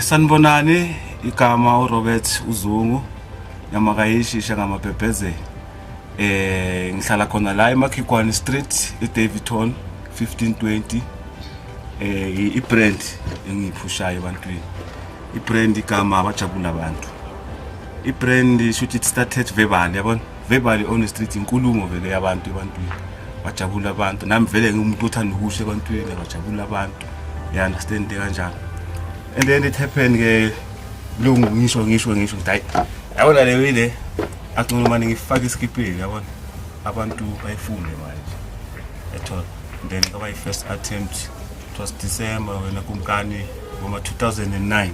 Sanibonani, igama uRobert uZungu Nyamakayishisha ngamabhebhezela. Ngihlala khona la eMakhikwane Street eDaveyton 1520. I-brand engiyiphushayo ebantwini. I-brand igama abajabula abantu. I-brand should it started verbally, yabona? Verbally on the street, inkulumo vele yabantu ebantwini. Bajabula abantu. Nami vele ngiwumuntu othanda ukusho ebantwini, bajabula abantu. You understand kanjalo. And then it happened ke lungu ngisho ngithi hayi, yabona le wile akungcono manje ngifake isikipini, yabona, abantu bayifune manje ethola. Then kwaba i-first attempt, it was December wena kumkani ngoma 2009,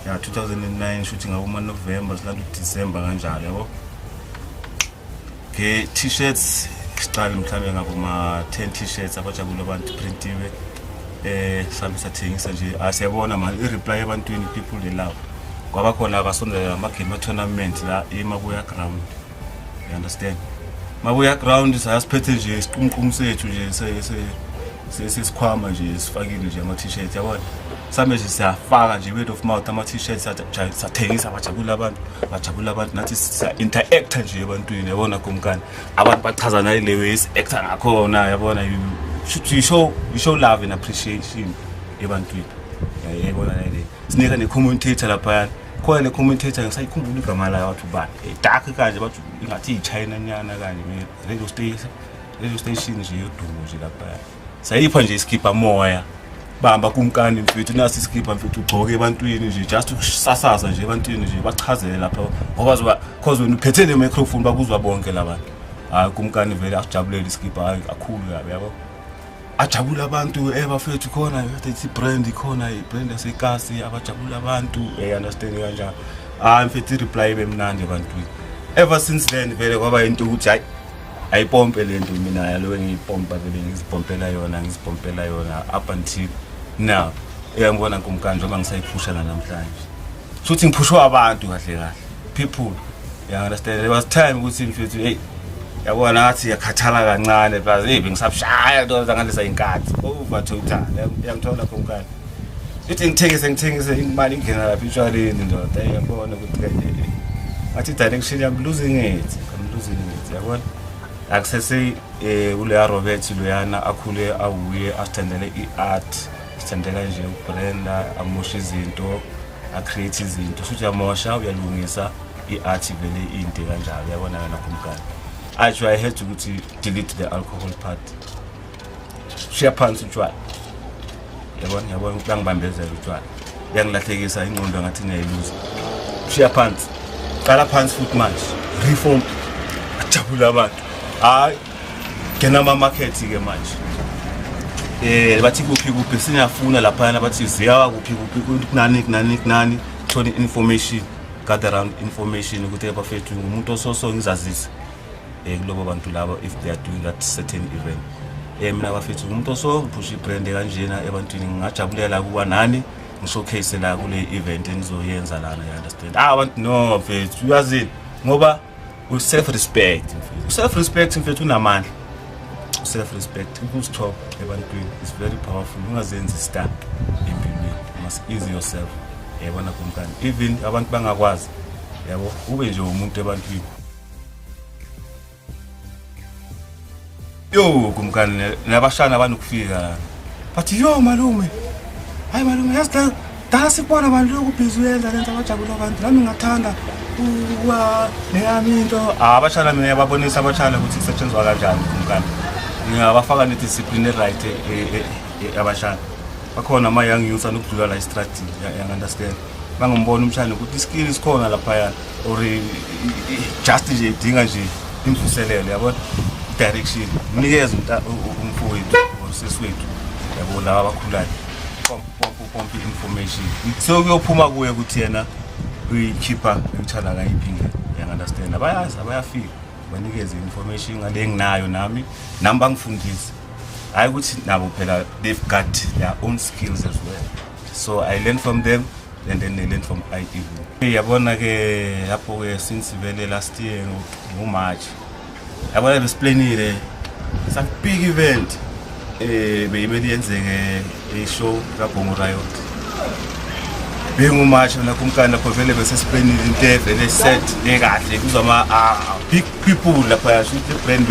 ya 2009, shuthi ngaboma November silanda uDecember kanjalo, yabo. Ke t-shirts siqale mhlawumbe ngaboma 10 t-shirts abajabula abantu, printiwe, sami sathengisa nje. Asiyabona manje i-reply ebantwini, people they love. Kwaba khona abasondela ama-game tournament la eMabuya ground, you understand? Mabuya ground sayasiphethe nje isiqumqumu sethu nje sesikhwama nje, sifakile nje ama-t-shirt, yabona, same nje siyafaka nje word of mouth ama-t-shirt, sathengisa, bajabula abantu, bajabula abantu. Nathi siya-interacta nje ebantwini, yabona kumkani, abantu bachaza nale way si-acta ngakhona, yabona, you show love and appreciation ebantwini, yayibona le. Sinika ne-commentator laphayana, khona le commentator ngisayikhumbula igama layo, wathi ubani, dark kanje, bathi ingathi iyi-China nyana kanje, radio station nje yodumo nje laphaya. Sayipha nje isikipha moya, bamba kumkani mfethu, nasi isikipha mfethu, ugcoke ebantwini nje, just ukusasaza nje ebantwini nje, bachazele lapha ngoba zoba cause wena uphethe le microphone, bakuzwa bonke labantu. Hayi kumkani, vele asijabulele isikipha, hayi kakhulu kabi, yabo, ajabula abantu. Bafethu, khona ethi brand, khona i-brand yasekasi, abajabula abantu, understand kanjalo. Hayi mfethu, i-reply ibe mnandi ebantwini. Ever since then vele kwaba into ukuthi hayi, ayipompe lento, mina yalo ngiyipompa vele, ngizipompela yona, ngizipompela yona up until now, uyangibona kumkani, njengoba ngisayiphusha namhlanje futhi ngiphushwa abantu kahle kahle, people, you understand? There was time ukuthi mfethu, hey, yabona, ngathi yakhathala kancane, plus hey, bengisabushaya nto ngalesa inkathi over total, yangithola kumkani, ithi ngithengise, ngithengise, imali ingena lapha etshwaleni, ndoda, yabona ukuthi ngathi direction, I'm losing it, I'm losing it, yabona. Akusese kuleya Robert loyana akhule awuye asithandele i-art, sithandela nje ukubranda, amosha izinto, a-create izinto, futhi uyamosha, uyalungisa i-art vele into kanjalo, uyabona wena kumkani. Actually I had ukuthi delete the alcohol part, shiya phansi utshwala, yabona, yabona ukuthi bangibambezela utshwala, yangilahlekisa ingqondo, ngathi ngiyayiluza. Shiya phansi, qala phansi futhi manje, reform, ajabula abantu. Hayi, ngena ama-market ke manje, bathi kuphi kuphi singafuna laphana, bathi ziyawa kuphi kuphi, kunani kunani kunani, thola information, gather around information ukuthi bafethu ngumuntu ososo, ngizazise kulobo bantu labo if they are doing that certain event. Mina bafethu ngumuntu oso ngiphusha i-brand kanjena ebantwini, ngingajabulela kuba nani ngishowcase la kule event enizoyenza lana, you understand? Ah, abantu, no mfethu, uyazini ngoba u self respect mfethu, self respect mfethu unamandla, self respect, ukuzithoba ebantwini is very powerful. Ungazenzi star empilweni, you must ease yourself, yabona kumkani, even abantu bangakwazi, yabo, ube nje umuntu ebantwini. Yo kumkani, nabashana banokufika bathi, "Yo malume, hayi malume, yazi la dala sikubona abantu lokhu busy uyenza lento, abajabula abantu, nami ngingathanda ukuba neyami into." Ah, abashana mina ngiyababonisa abashana ukuthi kusetshenzwa kanjani kumkani, ngiyabafaka ne-discipline e-right. Abashana bakhona, ama-young youths anokudlula la estradini, yang-understand, bangimbona umshana ukuthi iskill sikhona laphayana or just nje idinga nje imvuselelo, yabona, direction, mnikeze umfowethu or usisi wethu, yabo, laba abakhulayo, pomp pomp information, so kuyophuma kuye ukuthi yena uyikhipha uyithala kayiphi indlela, yang-understand? Abayazi, abayafika, banikeze information ngale enginayo nami, nami bangifundise, hayi ukuthi nabo phela they've got their own skills as well, so I learn from them and then they learn from I even, yabona ke lapho ke. Since vele last year ngo-March, yabona, besiplanile some big event, beyimele yenzeke, i-show kaBhongo Riot. Bengumasha mina kumkani lapho vele besesiplenile into evele set lekahle kuzama big people lapha yasho ukuthi brand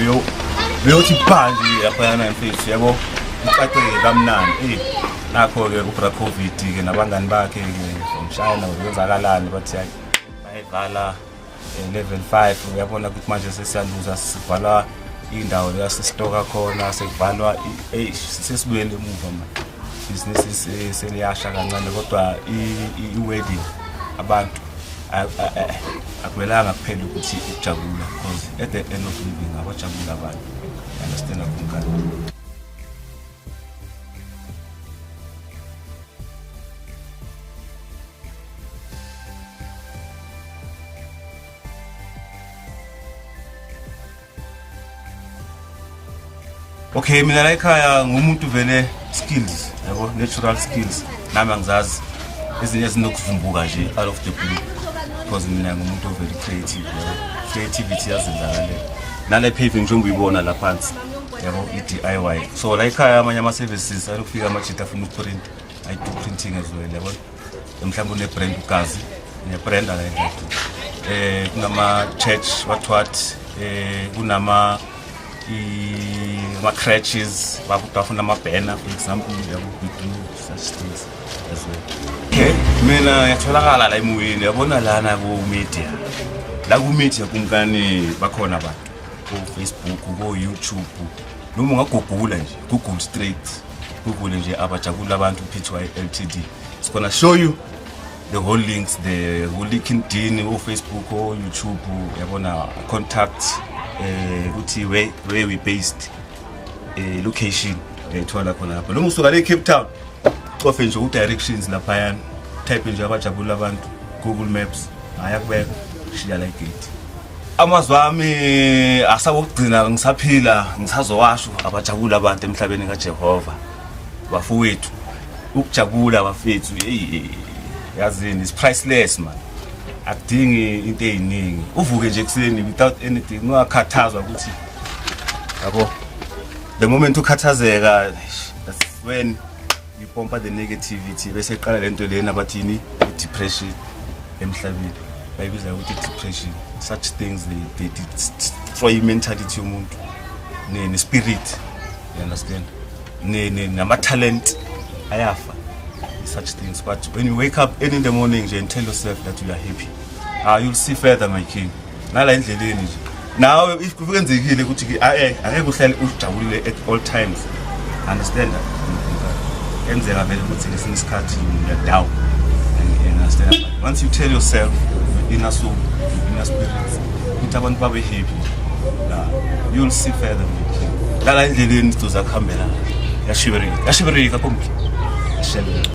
beyothi bha nje laphayana mfethu yabo icaceke kamnandi. Eyi nakho-ke ubra Covid-ke nabangani bakhe-ke from China kwenzakalani bathi hayi bayivala level 5. Uyabona ukuthi manje sesiyaluza, sivalwa indawo la sisitoka khona, sekuvalwa eyi sesibuyele emuva manje, ibhizinisi seliyasha kancane. Kodwa i-wedding abantu akumelanga kuphela ukuthi ukujabula, because at the end of living abajabula abantu, understand akumkani. Okay, mina la ekhaya ngumuntu vele skills yabo, natural skills nami angizazi ezinye ezinokuvumbuka nje out of the blue, because mina ngumuntu ovele creative yabo, creativity yazenzakalela. Nale paving njengoba uyibona la phansi yabo, i-DIY. So la ekhaya amanye ama-services alokufika amajita afuna ukuprint, I do printing as well yabo. Mhlawumbe une-brand ugazi ne-brand la endlini, kunama church what what, kunama ama-crutches bafuna ama-banner for example yabo, we do such things as well. Okay, mina ngiyatholakala la emoyeni yabona lana ku-media, la ku-media kumkani bakhona abantu ko-Facebook, ko-YouTube, noma ungagugula nje, Google straight, Google nje abajabula abantu Pty Ltd, it's gonna show you the whole links, the whole LinkedIn, o-Facebook, o-YouTube yabona, contact ukuthi where we based, location uyayithola khona lapho. Noma usuka le Cape Town, cofe nje u-directions laphayana, type nje abajabula abantu Google Maps, ayakubeka shiya la igate. Amazwi ami asawokugcina ngisaphila ngisazowasho, abajabula abantu emhlabeni kaJehova bafowethu. Ukujabula bafethu, hey yazini, is priceless man, akudingi into eziningi. Uvuke nje ekuseni without anything, ungakhathazwa ukuthi yabo, the moment ukhathazeka, that's when you pompa the negativity, bese iqala lento lena abathini i-depression emhlabeni, bayibiza ukuthi i-depression. Such things they destroy i-mentality yomuntu ne-spirit, you understand, nama-talent ayafa, such things. But when you wake up early in the morning nje and tell yourself that you are happy, you'll see further, my king. Nala endleleni nje nawe, if kwenzekile ukuthi ke angeke uhlale ujabulile at all times, understand, enzeka vele ukuthi ngesinye isikhathi you are down and understand, but once you tell yourself, your inner soul, your inner spirit ukuthi abantu babe happy, you'll see further, my king. Lala endleleni sizozakuhambela, yashiberika, yashiberika kombi, yashiberika.